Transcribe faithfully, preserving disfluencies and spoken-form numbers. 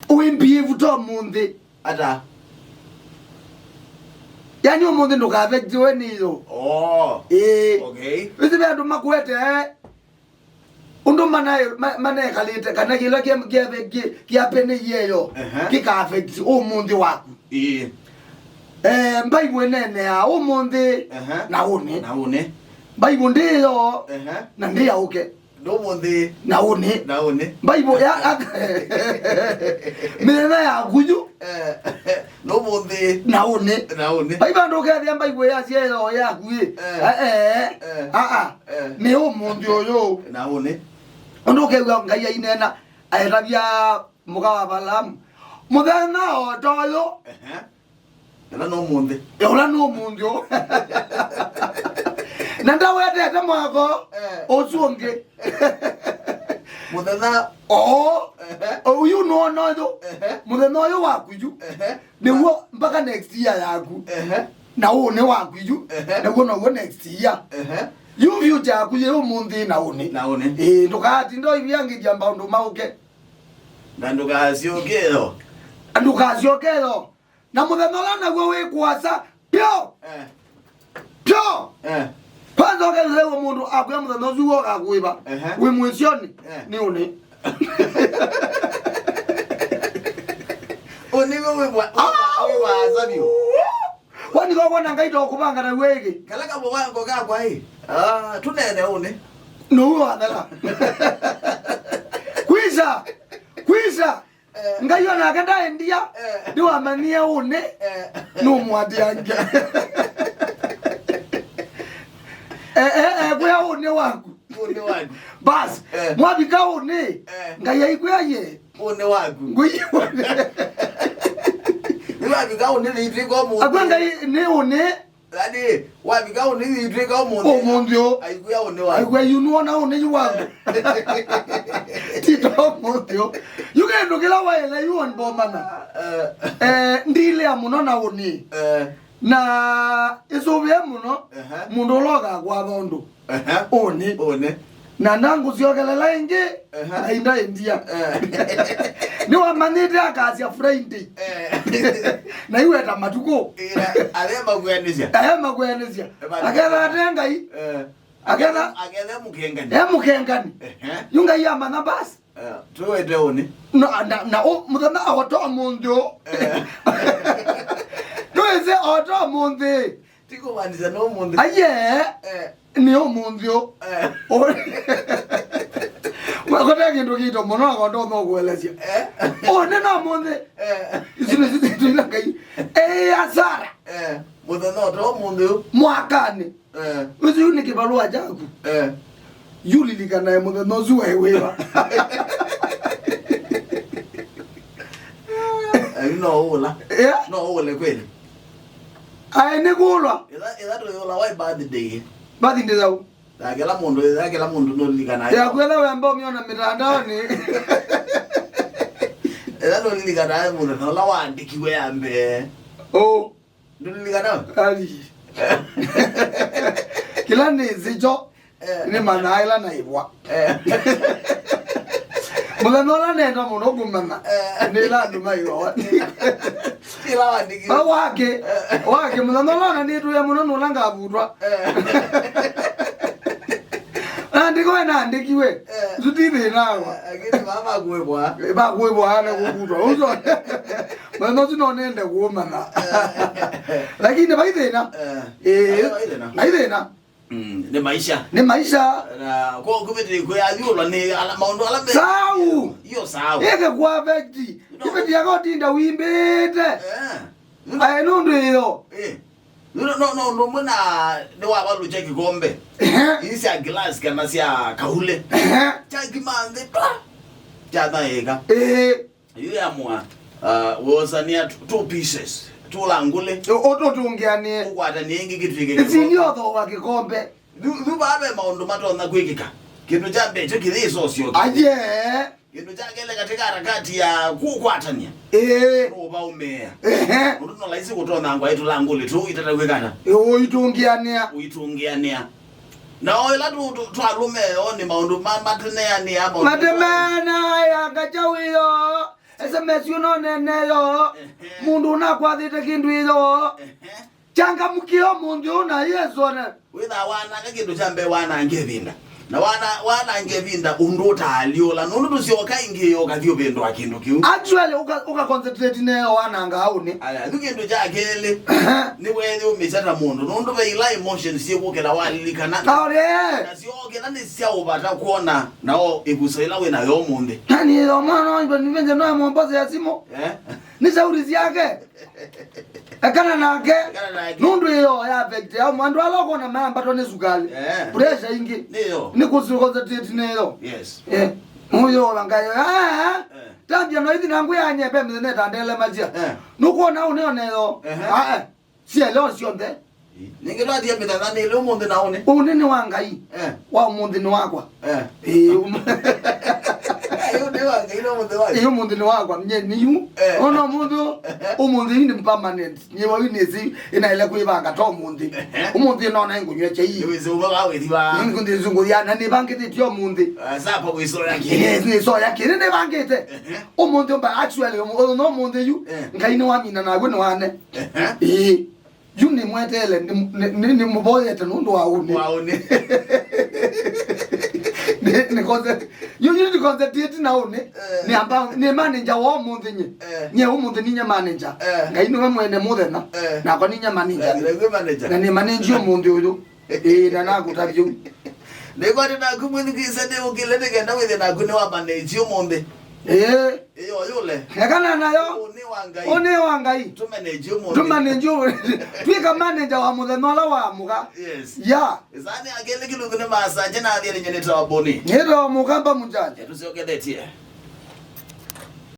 Ũimbie vuta ũmũnthĩ. Ata? Yani ũmũnthĩ ndũkaffectiwe nĩ yo. Oh. Ĩĩ. Okay. Wĩsĩ ve andũ makwete ũndũ manae-, ma-, manekalĩte, kana kĩla kĩa-, kĩa-, kĩ-, kĩapeneiye yo, ehe, kĩkaffect ũmũnthĩ waku. Ĩĩ. Eh, Bible ĩneeneaa ũmũnthĩ, ehe, na ũnĩ. Na ũnĩ. Bible ndĩ yo, ehe, na ndĩ yaũke. Ndũmũnthĩ. Na ũnĩ. Na ũnĩ. Bible ya, mĩthenya yaku yu. Eh, ndũmũnthĩ. Na ũnĩ. Na ũnĩ. Vai vandũ ũkethĩa Bible yasya yo yaku ĩ. Eh. Eh, eh. Eh. Ah, ah. Eh. Nĩ ũmũnthĩ ũyũ. Na ũnĩ. Ũndũ ũkew'a Ngai aineena, aetavya mũka wa Balaamu. Mũthenya o ta ũyũ. Ehe. Ĩla no mũnthĩ. Ũla no mũnthĩ ũũ. Na ndawetete mwako, eh, ũsu ũngĩ. Mũthenya. Oo. Ehe. Ũyu nũona ũyũ. Ehe. Mũthenya ũyũ waku yu. Ehe. Nĩw'o mpaka next year yaku. Ehe. Na ũũ nĩ waku yu. Ehe. Naw'o now'o next year. Ehe. Yu future yaku yĩ ũmũnthĩ na ũnĩ. Na ũnĩ. Ĩĩ, ndũkatinda ũiviangĩthya maũndũ maũke. Na ndũkasyoke yo. Ndũkasyoke yo. Na mũthenya ũla naw'o wĩ kũasa pyo. Eh. Pyo. Eh. Kwanza ũkethĩwa mũndũ akwĩa mũthenya ũsu w'o ũkakũĩva. Ehe. Wĩ mwĩsyonĩ. Eh. Nĩ ũnĩ. Ũnĩ we wĩ wa-, wĩ wa-, wĩ waasa vyũ. Kwani ko kwona Ngai to kũvanga na wĩgĩ? Kala kamũvango kakwa ĩ. Ah, tũneene ũnĩ. Nũu wathela. Kwisa. Kwisa. Eh. Ngai onake ndaendia, eh, nĩwamanyie ũnĩ, eh, nũmwatĩange. Eh, eh, eh, kwĩa ũnĩ waku. Ũnĩ waku. Bas, eh, mwavika ũnĩ, eh, Ngai aikwĩa ye. Ũnĩ waku. Ngũi ũnĩ. Nĩwavika ũnĩ nĩitwĩka ũmũnthĩ. Akwĩa Ngai nĩ ũnĩ. Yaani, wavika ũnĩ witwĩka ũmũnthĩ. Ũmũnthĩ ũũ. Aikwĩa ũnĩ wa. Aikwĩa yu nũona ũnĩ yu wangu. Tito ũmũnthĩ ũũ. Yu kĩndũ kĩla waĩle yu on bomana. Eh. Eh, ndilea mũno na ũnĩ. Eh. Na ĩsũvĩe mũno, ehe, mũndũ ũla ũkakwatha ũndũ. Ehe. Ũnĩ. Ũnĩ. Na ndangũsyokelela ĩngĩ, ehe, na indaendia. Eh. Nĩwamanyĩte akasya Friday. Eh. Na iweta matukũ. Ĩla, ale makwĩanĩsya. Aye makwĩanĩsya. Eba-, aketha ate Ngai. Eh. Aketha. Aketha mũkengani. E mũkengani. Ehe. Yu Ngai amanya basi. Eh, tũwete ũnĩ. No, na, na ũ-, mũthenya ota ũmũnthĩ ũũ. Eh. Ndwĩsĩ ota ũmũnthĩ. Ti kũmaanisha no mũnthĩ. Aiye. Eh. Nĩ ũmũnthĩ ũũ. Eh. Ũ-, kũte kĩndũ kĩito mũno akondo no kũelesya. Eh. Ũnĩ no mũnthĩ. Eh. Isu nĩ sisi tuila Ngai. Eh, asara. Eh. Mũthenya ota ũmũnthĩ ũũ. Mwakanĩ. Eh. Ũsu yu nĩ kĩvalũa kyaku. Eh. Yu lilikanae mũthenya ũsu waĩ wĩva. Eh, no ũla. Eh? No ũle kweli. Aĩ nĩ kũlwa. Ĩtha, ĩtha tũyũla waĩ birthday. Birthday yau. Ya kĩla mũndũ, ya kĩla mũndũ nũlilikanae. Ya kwĩtha wemba ũmyona mĩtandaonĩ. Ĩtha nũlilikanae mũthenya ũla waandĩkiwe ya mbee. Oh. Ndũlilikana? Ali. Kĩla nĩsĩ kyo, eh, nĩ manaa ĩla naĩvwa. Eh. Mũthenya ũla nenda mũno kũmanya, eh, nĩ ĩla andũ maivawa. Ĩla wandĩkiwe. Ah, wake, eh, wake, mũthenya ũla nanĩtũĩa mũno nũla ngavutwa. Eh. Andĩko ena andĩkiwe. Eh. Tutithĩnawa. Eh, lakini baba kuĩvwa. Ba kuĩvwa na kũvutwa. Ũcio. Mũthenya ũcio no nende kũmanya. Eh. Lakini vai thĩna. Eh. Eh. Vai thĩna. Vai thĩna. Mm, nĩ maisha. Nĩ maisha. Na kwa kũvĩtĩ kwĩathyũlwa nĩ ala maũndũ ala me. Sau. Iyo sau. Ĩke kũaffect. No. Kĩvĩtĩ yako tinda wimbĩte. Eh. Aĩ nũndũ ĩyo. Eh. No, no, no, ũndũ ũmwe na nĩwavalũkya kĩkombe. Ehe. Ii sya glass kana sya kaule. Ehe. Kyakima nthĩ twa. Kyathaĩka. Ĩĩ. Yu yamũa, uh, wosania two, two pieces. Tũla ngũlĩ. Ũ-, ũtũtũngĩanĩe. Ũkwatanie ĩngĩ kĩtuĩke kĩkombe. Ĩsiliothowa kĩkombe. Thu, thu vaa ve maũndũ matonya kwĩkĩka. Kĩndũ kya mbee kyo kĩthĩ ĩsosyo. Aye. Kĩndũ kya kelĩ katika harakati ya kũkwatany'a. Ĩĩ. Nũũvaũmĩĩa. Ehe. Mũndũ no laisi kũtonya ngwaĩ tũla ngũlĩ tũu itataw'ĩkana. Ĩ, ũitũngĩanĩa. Ũitũngĩanĩa. Na o ĩla tũ, tũ, twalũme yo nĩ maũndũ ma, mateneanĩa maũndũ. Matemeana ya ngakya wĩyo. S M S yu no nene yo. Ehe. Mũndũ ũnakwathĩte kĩndũ ĩyo. Ehe. Changamkia ũmũnthĩ ũũ na Yesũ one. Wĩthaa wananga kĩndũ kya mbee, wanange ĩvinda. Na wana, wanange ĩvinda ũndũ ũtaalyũla. Nũndũ ndũsyoka ĩngĩ ũkathi ũvĩndũa kĩndũ kĩu. Actually, ũka, ũka concentrate neo wananga aũnĩ. Aya, yu kĩndũ kya kelĩ, nĩweeyũmĩsya ta mũndũ. Nũndũ ve ila emotions syĩkũkĩla walilikana. Aore. Na syokĩla nĩ sya ũvata kwona nao ĩvuso ĩla wĩ nayo ũmũnthĩ. Nani yo mwana wa iba nivenze no ya mwambaza ya simu. Eh? Nĩ sauri syake. Ekana nake. Ekana nake. Nũndũ ĩyo ya affect ya andũ ala ũkona mambatwa nĩ sukali. Eh. Pressure ingĩ. Nĩyo. Nĩ kũconcentrate nĩyo. Yes. Eh. Mũyo wa ngayo. Ah. Eh. Tambia no ithi na ngũ ya nyembe mĩthenya ĩtandele macia. Eh. Nũkuona ũneo neyo. Ehe. Ah. Eh. Sieleo syonthe. Ningĩ twatie mĩthenya nĩ ũmũnthĩ na ũnĩ. Ũnĩ nĩ wa Ngai. Eh. Wa ũmũnthĩ nĩ wakwa. Eh. Ĩĩ, um- Eh, ũnĩ wa Ngai na ũmũnthĩ wa. Ĩĩ, ũmũnthĩ nĩ wakwa. Nye nĩ yu. Eh. Ona ũmũnthĩ ũ-, ũmũnthĩ yu nĩ permanent. Nye wa yu nĩ si, ĩnaĩle kwĩvanga ta ũmũnthĩ. Ehe. Ũmũnthĩ nona ngũnywa chai. Nĩwĩsĩ ũma wa wĩthi wa. Nĩ ngũnthĩ zungũthia na nĩvangĩthĩtio ũmũnthĩ. Ah, sapa wĩsoya kĩ. Yes, nĩsoya kĩ. Nĩvangĩte. Ehe. Ũmũnthĩ ũmba actually, ũmũ-, ũmũ-, ũmũnthĩ yu. Eh. Ngai nĩwamina nawe nĩwane. Ehe. Ĩĩ. Yu nĩmweteele, nĩ, nĩ, nĩ, nĩmũvoyete nũndũ wa ũnĩ. Wa ũnĩ. Nĩ, nĩ concept. Yu, yu nĩ concept ĩti na ũnĩ. Eh. Nĩ amba, nĩ manager wa ũmũnthĩ nye. Eh. Nye ũmũnthĩ ninye manager. Eh. Ngai nĩwe mwene mũthenya. Eh. Nakwa ninye manager. Eh, nĩwe manager. Na nĩ manager ũmũnthĩ ũyũ. Ĩĩ, na nakũtavya ũu. Nĩkwatĩ naku mwĩthukĩĩsya nĩ ũkĩle nĩ kenda wĩthĩ naku nĩ wa manage ũmũnthĩ. Ĩĩ. Ĩyo yũle. Ekana nayo. Ũnĩ wa Ngai. Ũnĩ wa Ngai. Tũmanage ũmũnthĩ. Tũmanage ũmũnthĩ. Twĩka manager wa mũthenya ũla wa mũka. Yes. Ya. Ĩsani akĩlĩ kĩlungu nĩ masanje na athĩe nĩnye nĩtawa Boni. Nĩtawa Mũkamba Mũnjanja. Tũsyokethetye.